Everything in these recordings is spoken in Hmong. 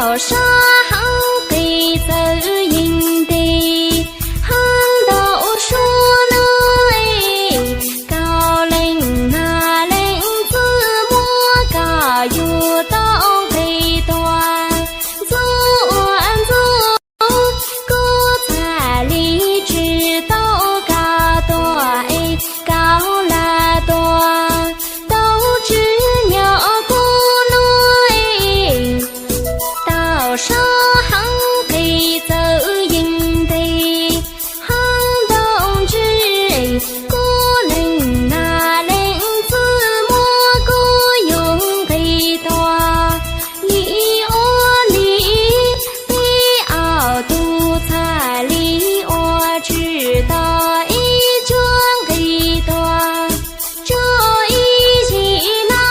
Sab heev qis txawv yees ntev, heev ntau suab no es, kaum leej nab leej txwj muab koj yuav tau nqis tuag. Ntxub ua ntxub, kuv txhaj li tsis tau koj tuag es, kaum lam tuag, tau tsis nyob kuv no es. Tau sab heev qis txawv yees ntev, heev ntau ntsis, kuv leej nab leej txwj muab kuv yuav nqis tuag. Li ua li, peb ob tug txhaj li ua tsis tau ib tsug nqis tuag, tsug ib yim no.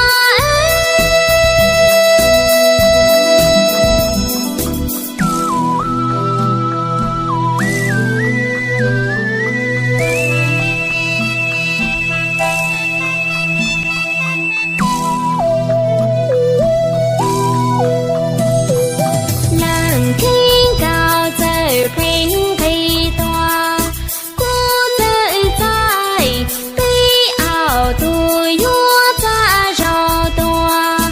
Leej khib nkaus txawm pheej nqis tuag, kuv txawm txais peb ob tug yuav txav zog tuag.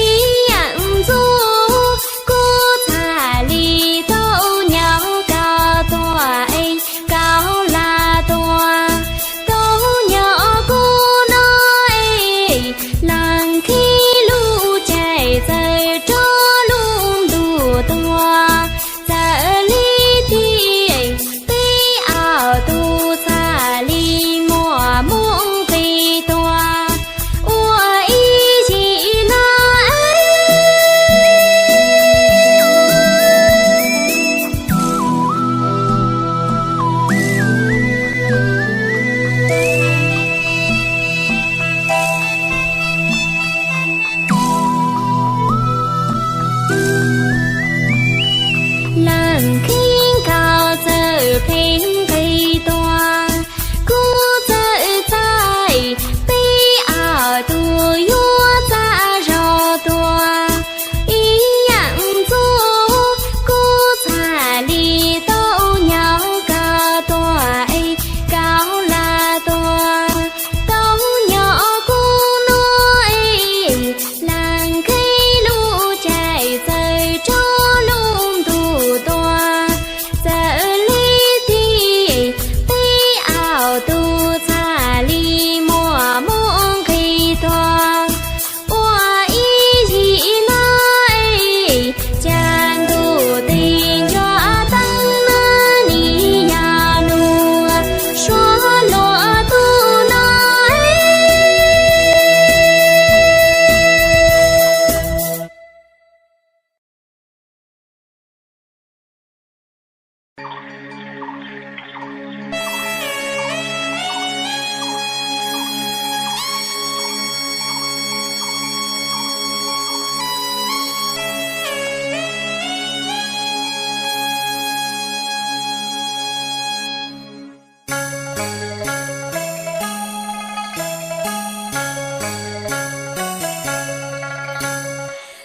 Ib yam ntxub, kuv txhaj li tau nyob koj tuag es, kaum lam tuag, tau nyob kuv no es. Leej khib lub caij txawm rov lub ntuj tuag, txawm li tias peb ob tug txhaj li muaj mus nqis tuag ua ib yim no. Leej khib nkaus txawm pheej nqis tuag, kuv txawm txais peb ob tug yuav txav zog tuag. Ib yam ntxub, kuv txhaj li tau nyob koj tuag es, kaum lam tuag, tau nyob kuv no es. Leej khib lub caij txawm rov lub ntuj tuag, txawm li tias peb ob tug txhaj li muaj mus nqis tuag ua ib yim no es. Cas ntuj tes ncua teeb no, nim yog luag suav luag tub no es.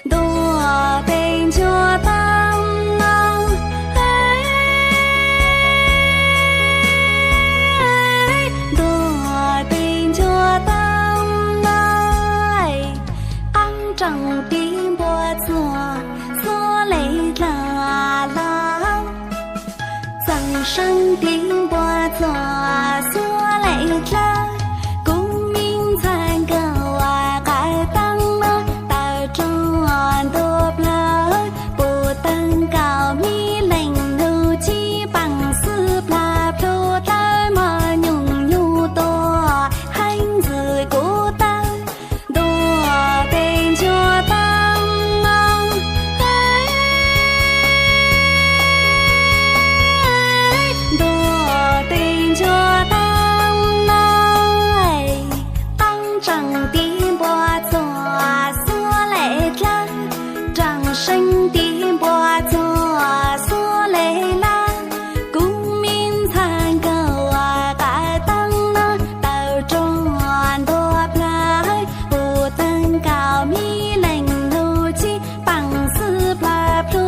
Ntuj tes ncua teeb no, ntuj tes ncua teeb no, qeeb tseem tiv npua txuas xuab leij dlawb los, txeem seeb tiv npua txuas xuab leij dlawb, kuv me ntxhais nkawm uas qaib teeb no, tawm rooj ntua plawv, puv teeg kaum me leej nus tsib peem xwb plas plhu dawb mog nyoos nyoos tua heev ntxwv kuv tawb. Ntuj tes ncua teeb no, ntuj tes ncua teeb no, qeeb tseem tiv npua txuas xuab leij dlawb, tseem seeb tiv npua txuas xuab leij lawm, kuv me ntxhais nkawm uas qaib teeb no, tawm rooj ntua plawv, puv teeg kaum me leej nus tsib peem xwb plas plhu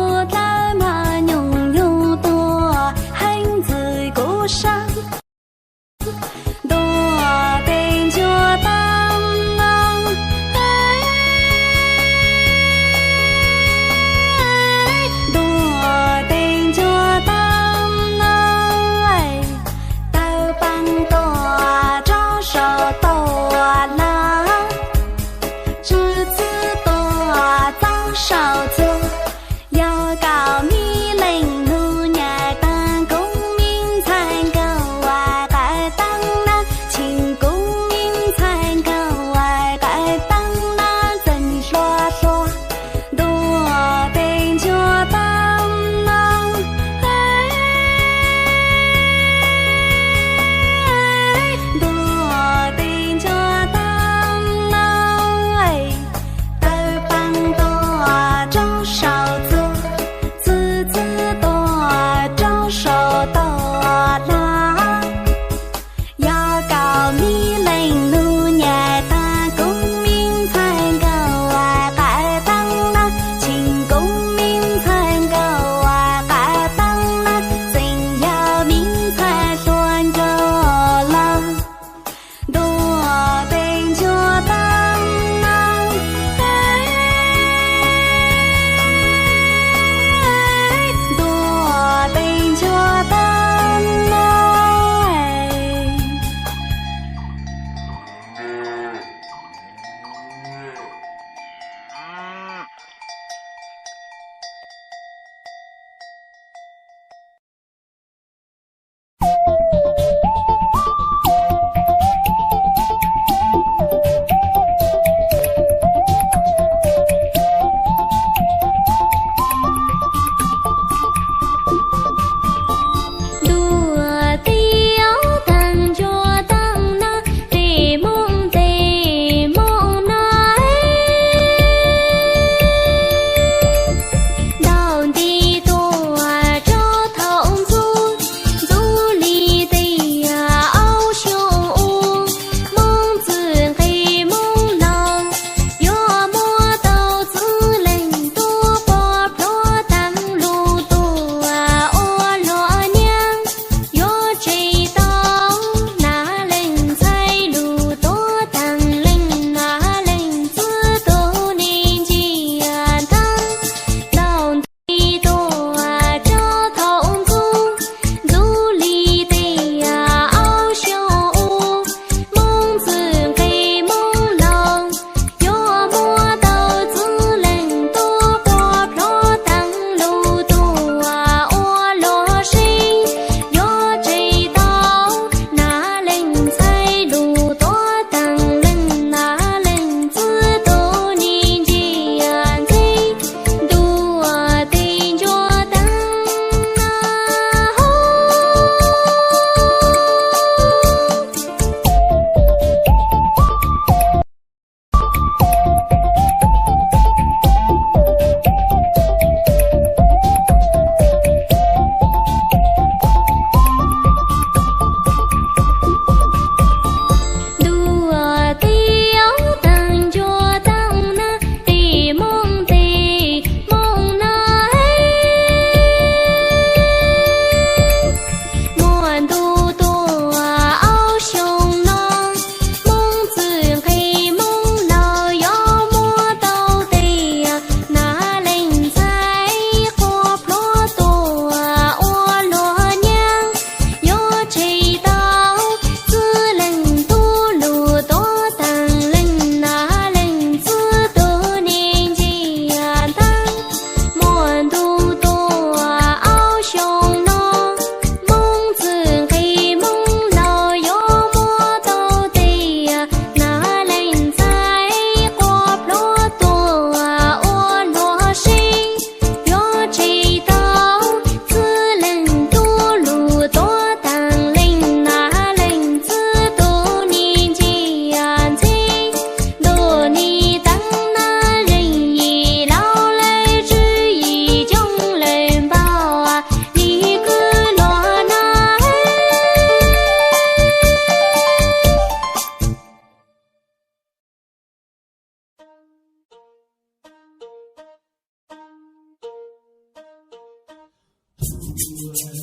tus